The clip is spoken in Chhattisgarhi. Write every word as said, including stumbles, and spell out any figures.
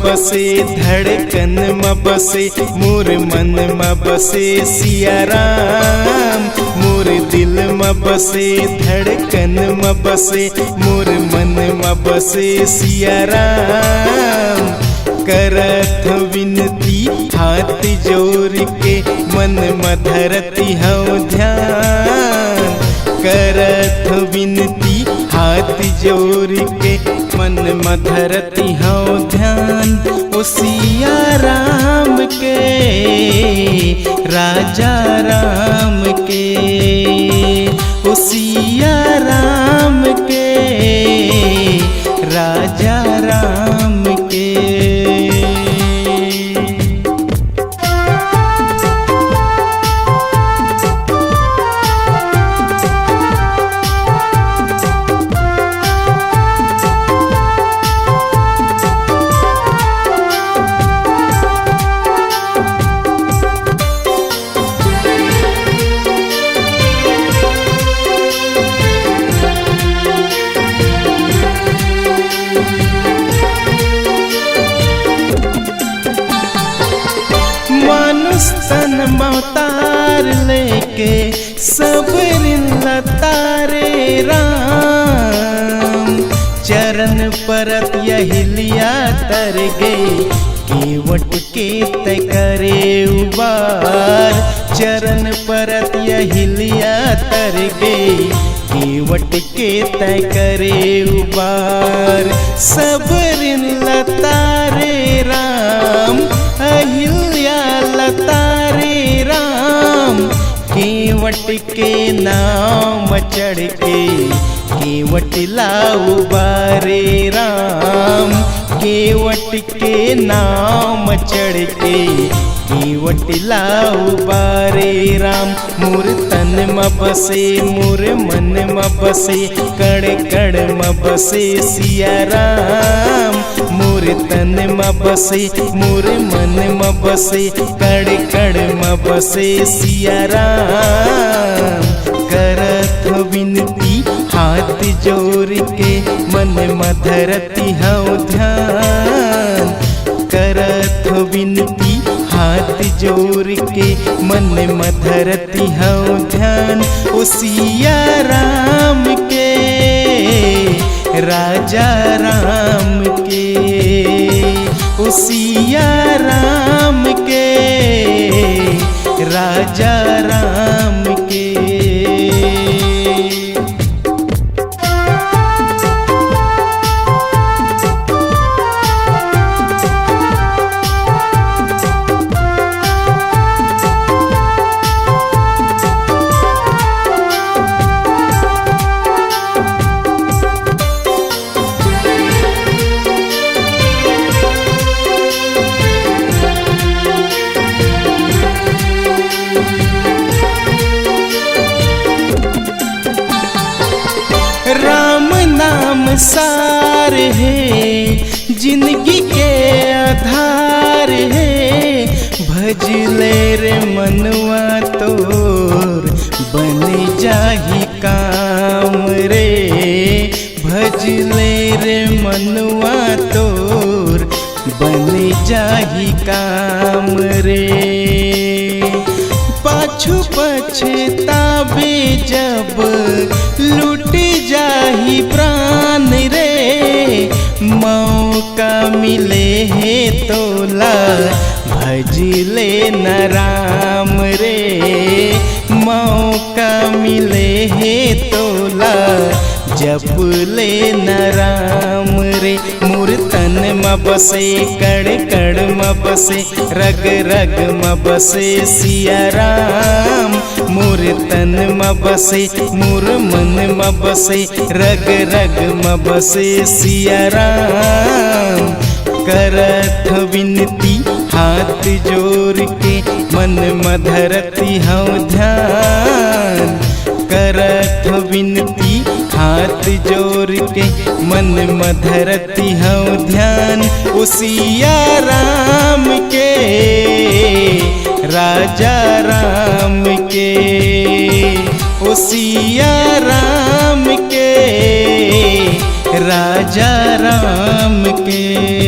बसे, धड़कन म बसे, मोर मन म बसे सिया राम। मोर दिल म बसे, धड़कन म बसे, मोर मन म बसे सिया राम। करत हँव बिनती हाथ जोर के, मन म धरती हँव ध्यान। करत हँव बिनती हाथ जोर के, मन म धरती हँव ध्यान। ओ सिया राम के, राजा राम के, ओ सिया राम के, राजा राम के। मानुष तन म अवतार लेके, सबरिन ल तारे राम। चरण परत अहिल्या तर गे, केवट के तैं करे उबार। चरण परत अहिल्या तर गे, केवट के तैं करे उबार। सबरिन ल तारे राम, अहिल्या ल तारे राम। केवट के नाव म चढ़ के, केवट ला उबारे राम। केवट के नाव म चढ़ के, केवट ला उबारे राम। मोर तन म बसे, मोर मन म बसे, कण कण म बसे सिया राम। मोर तन म बसे, मोर मन म बसे, कण कण म बसे सिया राम। करत हँव बिनती हाथ जोर के, मन म धरती हँव ध्यान। करत हँव बिनती हाथ जोर के, मन म धरती हँव ध्यान। ओ सिया राम के, राजा राम के, ओ सिया राम के, राजा राम के। राम नाम सार हे, जिनगी के आधार हे। भज ले रे मनवा तोर, बन जाही काम रे। भज ले रे मनवा तोर, बन जाही काम रे। पाछू पछताबे जब, लूट जाही प्राण रे। मौका मिले हे तोला, भज ले न राम रे। मौका मिले हे तोला, जप ले न राम रे। मोर तन म बसे, कण कण म बसे, रग रग म बसे सिया राम। मोर तन म बसे, मोर मन म बसे, रग रग म बसे सिया राम। करत हँव बिनती हाथ जोर के, मन म धरती हँव ध्यान। करत हँव बिनती हाथ जोर के, मन म धरती हँव ध्यान। ओ सिया राम के, राजा राम के, ओ सिया राम के, राजा राम के।